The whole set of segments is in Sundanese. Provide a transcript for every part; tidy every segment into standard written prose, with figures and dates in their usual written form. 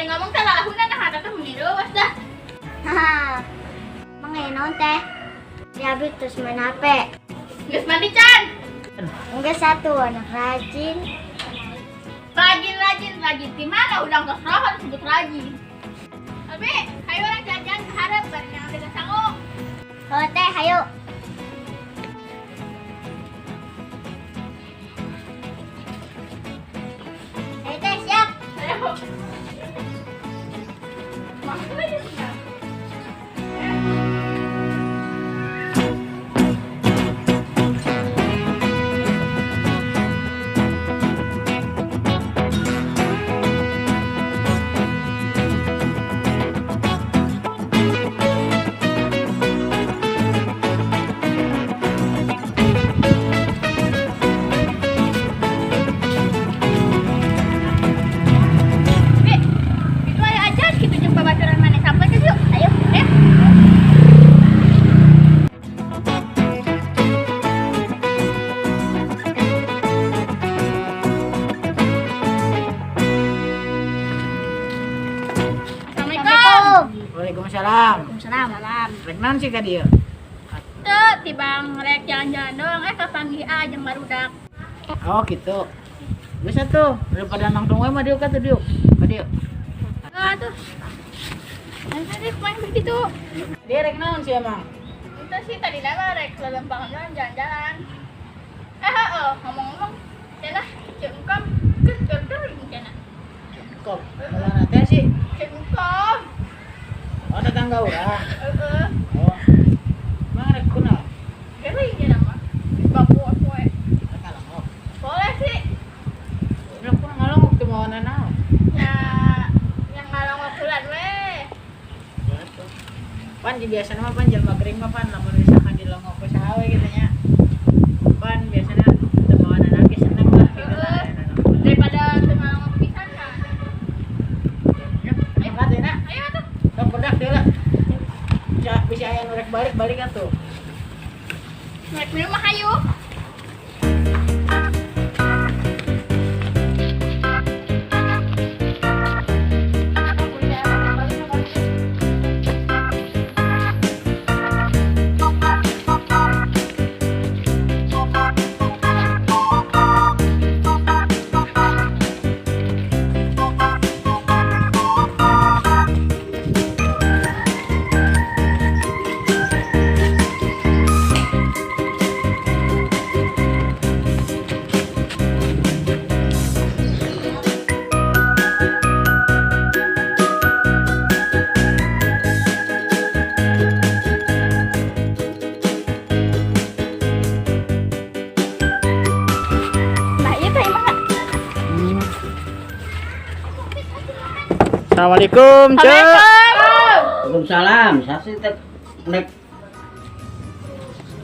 Bari ngomong teh lalahuna, nah teh meni reuwas dah. Haha. Mang aya naon teh? Di abi terus main HP. Geus mandi can? Enggak satu anak rajin. Rajin rajin rajin di mana, udah geus rohon disebut rajin. Abi, hayu urang jalan-jalan ke hareup bari yang ada sangu. Oh teh, hayu. Ayo teh, siap. Ayo. Masuk aja sudah. Bi, itu aya aja gitu jeung babaturan maneh sampai ke yuk. Ayo, ayo. Assalamualaikum. Waalaikumsalam. Waalaikumsalam. Salam. Rek naon sih ka dieu? Teu, tibang rek jalan-jalan doang, eh kapanggih ah jeung barudak. Oh gitu. Bisa tuh, daripada nangtung we mah dieu ka tuh dieu. Ka dieu. Ah tuh. Nah, tadi main begitu. Dia rek naon sih emang? Itu sih tadi nama rek lelempangan doang jalan-jalan. Eh, heeh, ngomong-ngomong, cenah Ceu Engkom geus geuring cenah. Kok mana teh sih? Ceu Engkom. Oh, tetangga urang. Heeh. Oh. Emang rek kunaon? Geuring cenah mah. Geus bapoe-poe. Rek ngalongok. Boleh sih. Rek kunaon ngalongok teu mawana naon? Ya, yang ngalongok bulan weh. Boleh tuh. Pan di biasana mah pan jelema gering mah pan lamun misalkan dilongok ku saha we gitu nya. Pan biasana teu mawana ge seneng lah gitu. Heeh. Daripada teu ngalongok pisan kan. Ya, mangga teh na. Ayo tuh. Sok bedak deui lah. Bisa bisa aya nu rek balik balik atuh. Rek minum mah hayu. Nah, iya teh mah. Assalamualaikum, Cek. Assalamualaikum. Waalaikumsalam. Sasi teh nek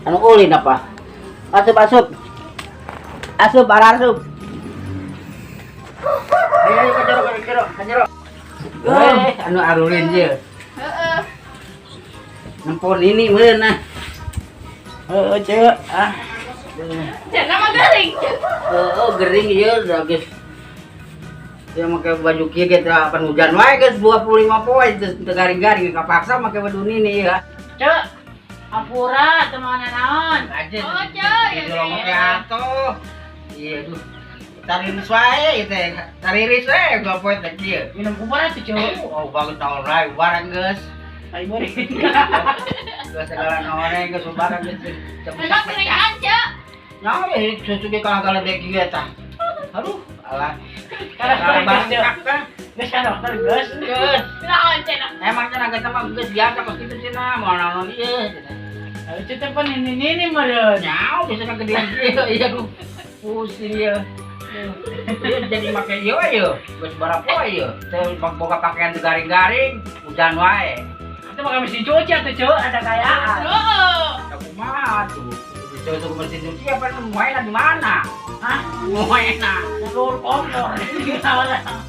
anu ulin apa? Asup asup. Asup arasup. Ayo ayo kajero kajero kajero. Eh, anu arulin je. Heeh. Nempon ini meureun nah. Heeh, Cek. Ah. Cenah mah geuring. Heeh, gering ieu da geus. Ya make baju kieu ge teh apan hujan wae geus 25 poe geus teu garing-garing kapaksa make baju nini ya. Cek. Ampura teu mawana naon. Aja. Oh, Cek, ya, Dilongok ya. atuh. Iya duh. Tariris wae ieu teh. Tariris wae gua poe teh kieu. Minum kumaha tuh, Cek? Oh, bagus tahun wae bareng geus. Ai beuring. Geus segala naon geus bareng geus. Memang geringan, Cek. Nyawa ye cucu ge kalah-kalah dek kieu tah. Aduh, alah. Kalah Kalah geus, Cek. bangkak tah. Geus ka dokter geus. Geus. Naon cenah? Emang cenah geus mah geus biasa kos kitu cenah moal naon ieu cenah. Ayo Cek teh pan ini nini meureun. Nyawa bisa gedean kieu iya duh. Pusing ieu. Ieu jadi make ieu we ieu. Geus barapoe ieu. Teh boga pakaian teu garing-garing, hujan wae. Itu mah mesin cuci atuh, Cek, ada kayaan. Heeh. Ya kumaha tuh? Itu mesin cuci apa moena di mana? Hah? Moena. Telur kompor. Gimana?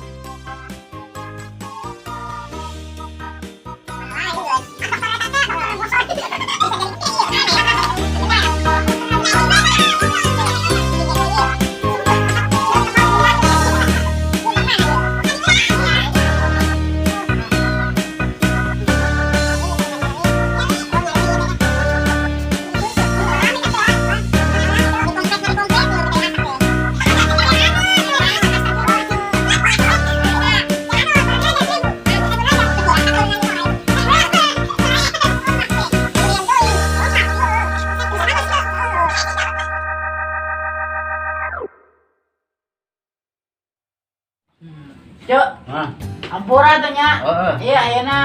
Cuk, Hah. Ampura tuh nya. Heeh. Iya, ayeuna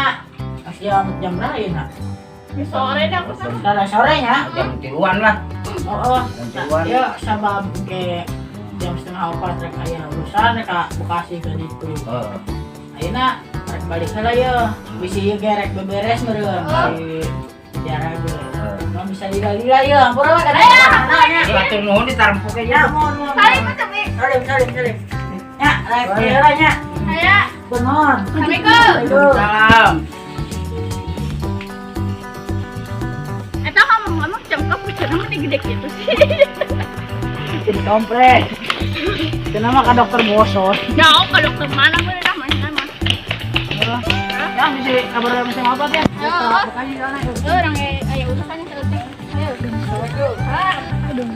geus jam jam berapa ayeuna? Di sore dah aku sama. Sore sore nya. Jam 3-an lah. Oh, oh. Jam 3-an. Iya, sabab ke jam 3.30 rek aya urusan rek ka Bekasi ka ditu. Heeh. Ayeuna rek balik heula ye. Bisi ieu ge rek beberes meureun di tiara ge. Heeh. Mah bisa lila-lila ye, ampura mah kada. Nya. Hatur nuhun ditarempuk Ya, ya. mohon mohon. Salim tapi. Salim, salim, salim. Ya, rek heula nya. Aya. Nuhun. Assalamualaikum. Salam. Eta ngomong-ngomong cengkok bicara mah gede gitu sih. Jadi kompres. Kenapa ka dokter bosot? Jauh ke dokter mana gue dah mana mah. Ya, bisa kabar bisa apa ya? Heeh. Bekasi sana. Eh, orang aya urusannya selesai. Ayo. Ah. Aduh.